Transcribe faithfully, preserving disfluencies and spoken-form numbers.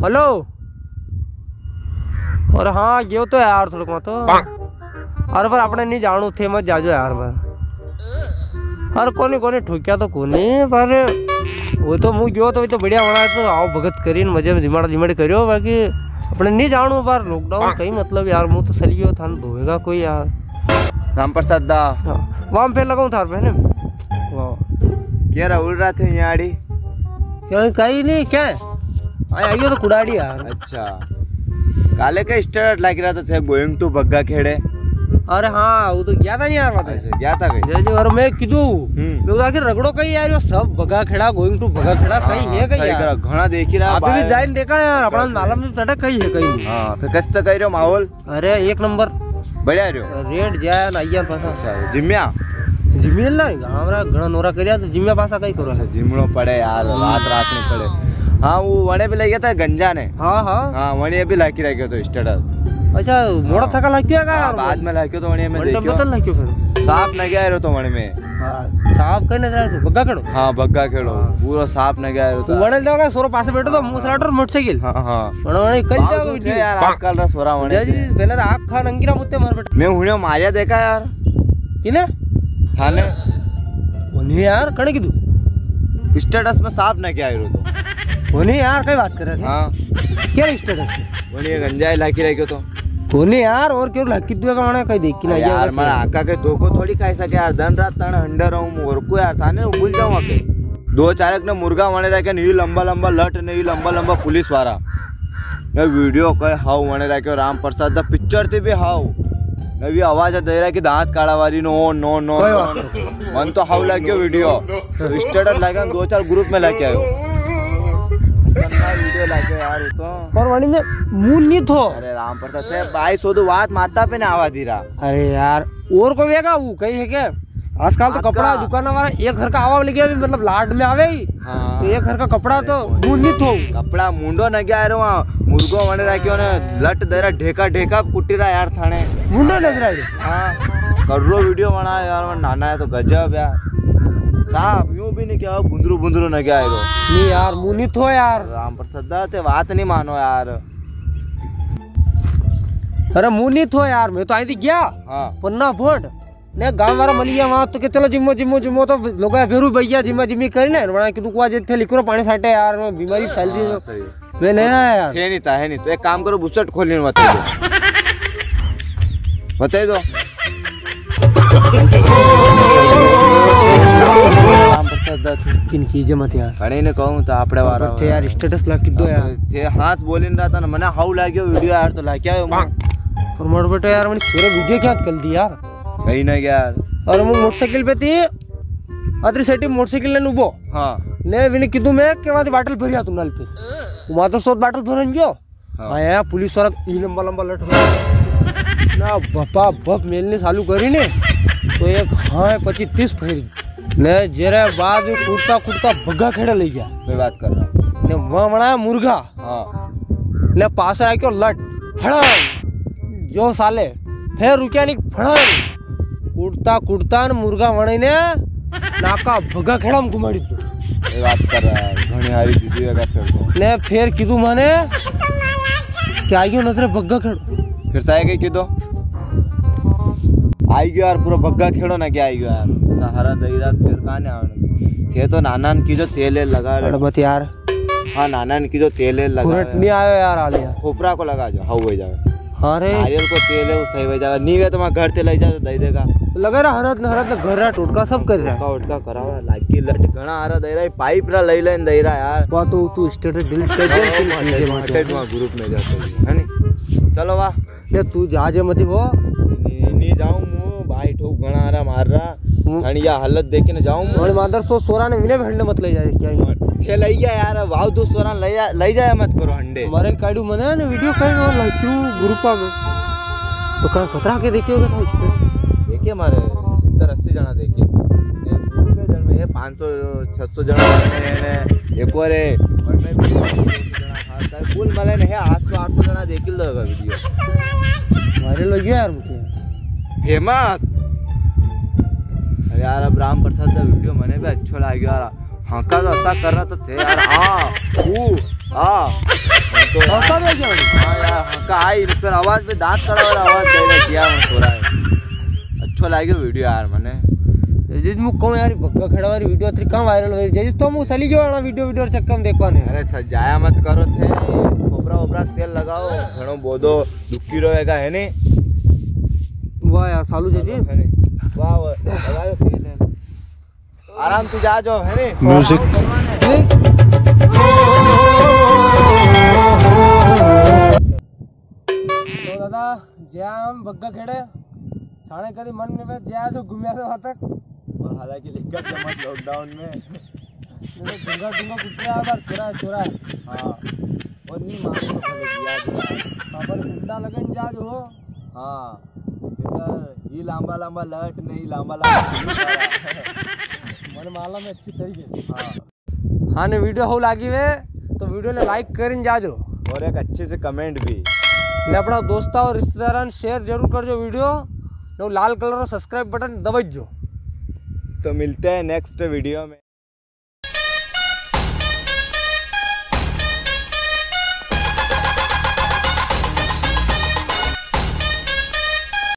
हेलो। अरे हाँ, गयो तो यार थोड़ो को तो। अरे पर अपने नी जाणू थे, मत जाजो यार पर। अरे कोनी, कोनी, ठोक्या तो कोनी, पर वो तो मूं गयो तो, वो तो बढ़िया वणा है, तो आव भगत करीन मजे में जिमाड़ा जिमाड़ी करियो, बाकी अपने नी जाणू पर lockdown कई मतलब यार, मूं तो सली गयो, थाने धोएगा कोई यार। राम प्रसाद दा। हाँ, वां फेर लगाऊं थार पे, है ने? वाह। केरा उड़ रहा थे यां आड़ी? क्यों, कई नी, क्या है? आय, आयो तो कुड़ाड़ी यार। अच्छा। काले का status लाग रहा था, थे going to बग्गा खेड़े। अरे हाँ, वो तो गया था नी यार, बात है। अच्छा, गया था कई? जय जी, और मैं किदू, हम्म। मैं आखिर रगड़ो कई यार, यो सब बग्गा खेड़ा, going to बग्गा खेड़ा, कई हाँ, है कई सही यार? करा, घणा देखी रहा आप भी भाई। जाइन देखा यार, अपना मालूम नी पता कई है कई नी। हाँ, फिर कस तक कई रहो माहौल? अरे, एक नंबर। बढ़िया रहो। रेट जाया ना, आइया पासा। अच्छा, जिम्या? जिम्या ना, हमरा घणा नोरा करिया तो जिम्या पासा कई करो। अच्छा, जिमणो पड़े यार, रात रात नी पड़े। हाँ, वो वणे भी लई गया था गंजा ने। हाँ, हाँ। हाँ, वणे भी लाकी रख्यो तो status। अच्छा, मोड़ा हाँ। थका लाक्यो है का हाँ, यार? बाद में लाक्यो तो वणे में वणे देखियो। बदल लाक्यो फिर। सांप न गया रो तो वणे में। हाँ, सांप कई नजर आयो तो, बग्गा खेड़ो? हाँ, बग्गा खेड़ो। हाँ। पूरा सांप न गया रो तो। वणे लगा सोरो पासे बैठो तो, हाँ, मूं हाँ। Slaughter motorcycle. हाँ, हाँ। वणे, वणे कल बाबू जाओ तू video। थे यार, आजकल रा सोरा वणे जय जी, थे। पहले तो आँख खा नंगीरा मुत्ते मार बेटा। मैं हुण्यो मारिया देखा यार। किने? थाने। कोनी यार, कणे कीधु? Status में सांप न गया रो तो। कोनी यार, कई बात करे थे? हाँ। क्या status है? कोनी, ये गंजा ही लाकी रह गयो तो। कोनी यार, और क्यों लाकी तू का माने कई देखी ना अरे यार, यार, मारा आका के धोखो थोड़ी खाई सके यार, दन रात तण हंडर रहूं, और को यार, थाने भूल जाऊं आके। दो चारक ने मुर्गा वणे राखे, नी लंबा लंबा लट, नी लंबा लंबा पुलिस वाला। ने video कई हाउ वणे राख्यो राम प्रसाद दा picture थी भी हाउ। ने भी आवाज दे रहा कि दांत काढ़ा वाली नो, नो, नो, कोई नो, बात नो। मन तो हाउ लाग्यो video। तो status लगा, दो चार group में लेके आयो। गंदा video लागे यार, वो तो। पर वणी में मूं नी थो। अरे राम प्रसाद थे भाई, सोदो बात माता पे ना आवा दी रहा। अरे यार, और कोई वेगा वो कई है क्या? आजकल तो आका। कपड़ा दुकान वाला एक घर का आवा लगे भी, मतलब लाड में आवे ही। हाँ। तो एक घर का कपड़ा तो मूं नी थो। कपड़ा मुंडो न गया रे, वां मुर्गो वणे राख्यो ने लट दे रहा, ढेका ढेका कुटी रहा यार थाने। मुंडो नजर आयो। हाँ। कर रो video बना यार, वो नाना है तो गजब यार। साहब, यूं भी नी क्या बुंदरू बुंदरू न गया रो। नी यार, मूं नी थो यार। राम प्रसाद दा, ते बात नी मानो यार। अरे मूं नी थो यार, मैं तो आई थी गया। हाँ। पन्ना फोड़। ने गांव वाला मली गया वां तो के चलो जिमो, जिमो, जिमो, तो लोग फेरू भैया जिमा जिमी करी ने, वणा कीधु कुआ जे थे लिकरो पाणी साटे यार, मैं बीमारी फैल रही हाँ, है। सही। मैं नी आया यार। थे नी था, है नी। तो एक काम करो, बुसट खोली ने बताई दो। बताई दो। राम प्रसाद दा थे। किन कीजे मत यार। कणे ने कहूं तो आपड़े वारा थे यार, status लाकी दो यार। थे हाँच बोली नी रहा था ना, मने हाउ लाग्यो video यार, तो लाके आयो मैं। पर मोड़ बेटा यार, मैंने पूरा video क्या कर दी यार। कहीं ना गया यार। और वो मोटरसाइकिल पे थी, अतरी सेटी मोटरसाइकिल लेने उबो। हाँ। ने विने कीधु मैं के वां थी बाटल भरिया तू नल पे। वां तो सोत बाटल भरन गयो। हाँ। आया पुलिस वाला ई लंबा लंबा लट ना बपा बप मेलने चालू करी ने, तो एक हाँ पच्चीस तीस फेरी। ने जेरे बाद कुर्ता कुर्ता बग्गा खेड़ा ले गया। मैं बात कर रहा हूँ। ने वां बनाया मुर्गा। हाँ। ने पासे राख्यो लट, फड़ांग, जो साले, फेर रुक्या नी, फड़ांग। कुड़ता कुड़ता ने मुर्गा वणे ने नाका भगा खेड़ा में घुमाड़ी दो। ये बात कर रहा है, घणी हारी दीदी वेगा फेर तो। ने फेर कीधु माने, क्या आयो नजरे भगा खेड़ो। फिर ताए कई कीधो? आई गयो यार, पूरा भगा खेड़ो ना क्या आई गयो यार। सहारा दई रात फिर कहाँ ने आवने। थे तो नाना ने कीधो तेल वेल लगा ले। अरे मत यार। हाँ, नाना ने कीधो तेल वेल लगा फुरट ले। नी आयो यार, हाल यार। खोपरा को लगा जो, हाँ, हो जावे। हाँ रे। नारियल को तेल है, वो सही हो जावे। नी वे तो मैं घर ते ले जा, तो दे देगा। लगा रहा हरद न हरद न घर रहा, टोटका सब कर रहा है। टोटका वोटका करावा, लागी लट घणा आ रहा, दे रहा है, पाइप रा ले लेन दे रहा यार। वाह, तो तू status delete कर दे, ओ, तू मत, मत, मत, मत। Group में जाते हैं, है नी? चलो वाह। ये तू जा जे मती हो। नी, नी जाऊं मु, भाई ठोक घणा आरा मार रहा। हम्म। अन या हालत देखी ने जाऊं मु। और मादर सो सोरा ने विने हंडे मत ले जाए क्या ही? थे ले गया यार, वाव दो सोरा ले जा, ले जाया मत करो हंडे। मारे काढू मने ने video कर और लाइक क्यों group में। तो का खतरा के देखियो का था इसको? देखिए मारे सत्तर अस्सी जना देखिए। ये group में जन में है पाँच सौ छह सौ जना ने, ने एक और है, और मैं भी हाँ, सर, कुल मिले ने है आठ सौ, आठ सौ जना देखी लो होगा video। Viral हो गया यार मुझे। Famous। अरे यार, अब राम प्रसाद का video मने भी अच्छो लाग्यो यार। हाँ, का तो ऐसा कर रहा तो थे यार। हाँ, वो हाँ। तो हाँ, कब है क्या? हाँ यार, हाँ, का आई, पर आवाज पे दांत कड़ा वाला आवाज दे रहा किया, मैं सो रहा है। अच्छो लाग्यो video यार मने। जैसे मैं कहूँ यार, भग्गा खेड़ा वाली video अतरी कहाँ viral हुई? जैसे तो मैं सली गयो वाला video, video चक्कर में देखवा ने। अरे सजाया मत करो थे, खोपरा ओपरा तेल लगाओ, घणो बोदो दुखी रहेगा है ने। वाह यार, सालू जी। है ने? वाह, वाह, लगाओ तेल है। आराम से जा जो, है ने? Music। तो दादा, जे हम भग्गा खेड़े, थाने कदी मन में जे आ जो घूमिया से वहां तक। और हालांकि लिखा जमा lockdown में। नहीं, दूंगा, दूंगा, कुछ नहीं, बार चोरा है, चोरा है। हाँ। और नहीं मानो तो भले दिया जो। हाँ, पर कुंडा लगन जा जो। हाँ। इधर ही लंबा लंबा लट नहीं, लंबा लंबा। मन माला में अच्छी तरीके से। हाँ। हाँ ने, video हो लागी वे तो video ने like करीन जाजो। और एक अच्छे से comment भी। ने अपना दोस्ता और रिश्तेदारां ने share जरूर करजो video। ने लाल colour रो subscribe button दबाइजो। तो मिलते हैं next video में।